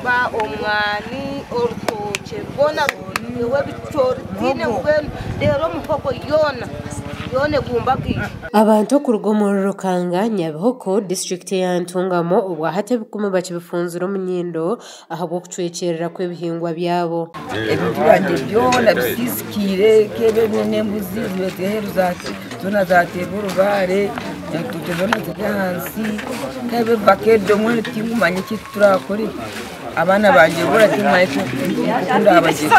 Omwani, orutookye rwona ruhwireho ebicoori tihaine mbwenu reero muhogo yoona yoona egumbagaire. Abantu okuruga omuri Rukanga, Nyabihoko, disiturikiti eya Ntungamo obwahati ebikumi bakibifunzire omu nyindo ahabw'okucwekyerera kw'ebihingwa byabo. Ebintu byangye byona bisiisikaire nk'ebyo n'embuzi ziri aheeru zoona zaateerwa orubaare, entookye zoona ziri ahansi, nk'ebi mbwenu tinkumanya eki turaakore. Abaana bangye boona tinkumanya oku ndaabagyeze.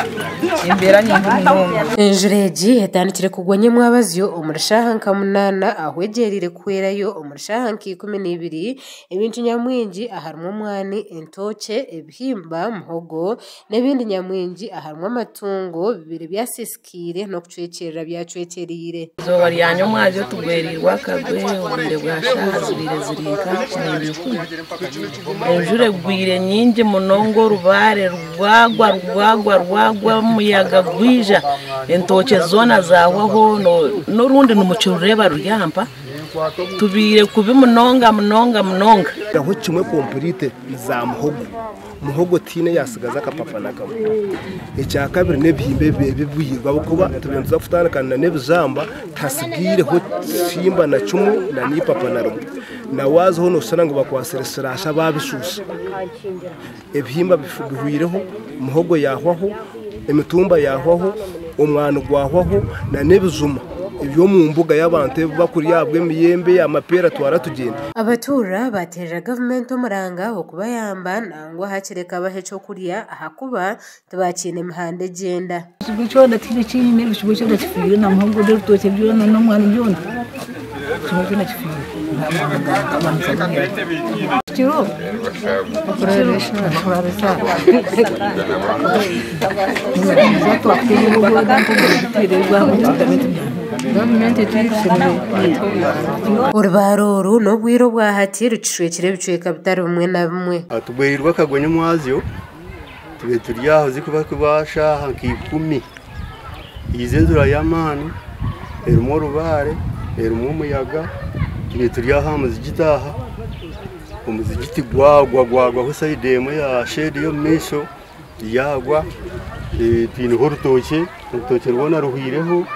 Embeera ni mbi munonga. Enjura egi etandikire kugwa nyomwabazyo omuri shaaha nka munaana ahu egyereire kuhwerayo omuri shaaha nka 12. Ebintu nyamwingi aharimu omwani, entookye, ebihimba, muhogo n'ebindi nyamwingi aharimu amatungo bibaire byasisikiire n'okucwekyerera byacwekyereire. Eizooba rya nyomwazyo tugwereirwe akagwe obwire bwa shaaha zibaire ziri nka 11. Enjura egwire nyingi munonga orubaare rwagwa rwagwa rwagwa omuyaga gwija entookye zoona zahwaho n'orundi nimukirureeba ruri aha mpa. Tubaire kubi munonga munonga munonga. Aho kimwe kompurite ni za muhogo. Muhogo tihaine yasigaza akapapa na kamwe. Ekyakabiri n'ebihimba ebibwirwe ahabw'okuba turiyo nituza kutandika n'ebijamba tihasigaireho kihimba na kimwe na n'ipapa na rimwe. Na waazaho nooshusha ngu bakwatsire sirasha baabishusha. Ebihimba bihwireho, muhogo yaahwaho, emitumba yaahwaho, omwani gwahwaho n'ebijuma eby'omu mbuga y'abantu ebi bakurya ahabw'emiyembe, amapeera twara tugyende. Abatuura baateerera gavumenti omuranga okubayamba nangwa hakire ekabaha ekyokurya ahakuba tibakiine mihanda egyenda. Ekibwa kyona tihaine ekiine, ekibwa kyona kifiire na muhogo n'orutookye byona n'omwani byona, ekibwa kyona kifiire. Kiro Orubaare oru n'obwire obwahati rukishwekire ebicweka bitari bimwe na bimwe. Tugwereirwe akagwe nyomwazyo tube turi aho zirikuba kuba shaaha nka ikumi. Haija enjura y'amaani erimu orubaare erimu omuyaga tube turi aho aha muzigiti aha, omuzigiti gwagwa gwagwaho sayidi emwe ya shedi ey'omu maisho yagwa, twineho orutookye, orutookye rwona ruhwireho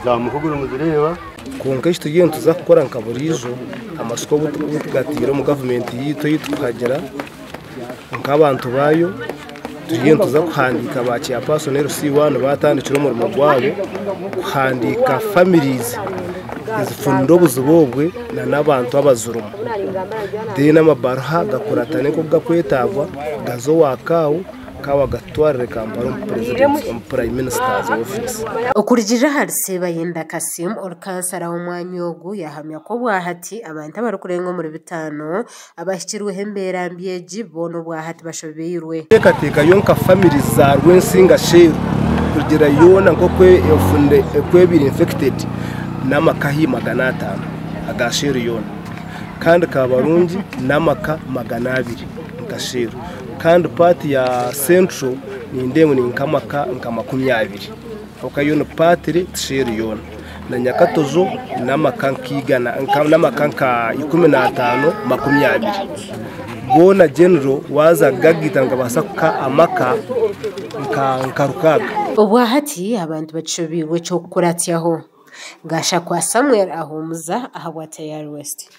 za muhogo nimuzireeba. Kwonka eki turiyo nituza kukora nka buriijo, amasiko agu tugataire omu gavumenti yaitu ei turikuhagira nk'abantu baayo, turiyo nituza kuhandiika ba chairperson LC1 baatandikire omurimo gwabo kuhandiika families ezifunire obuzibu obwe n'abantu abazirimu. Then amabaruha gakuratane nk'oku gakwetaagwa gaze owa CAO. Kaawa gatutwarire Kampala omu Prime Minister's office. Okurugiirira ahari Sebayenda Kassim ori kansara w'omwanya ogu yahamya ku obwahati abantu abarikurenga omuri bitaano abahikirweho embeera mbi egi boona obwahati bashobeirwe. Teekateeka yo nka families za Rwensinga Sheru kurugiirira yoona nk'oku oku ebaire infected n'amaka haihi 500 aga Sheru yoona kandi Kabarungi n'amaka 200 nka Sheru. Kandi paati ya Central nindeeba ni nk'amaka nka 20 kwonka yo ni paatire ti sheeri yoona. Na Nyakatozo n'amaka nka n'amaka nka 15 20. Goona general waaza kugagaita nigabaasa kuha amaka nka 6. Obwahati abantu bakishobeirwe eky'okukuratsyaho. Gashakwa Samuel ahuumuza ahabwa Tayari West.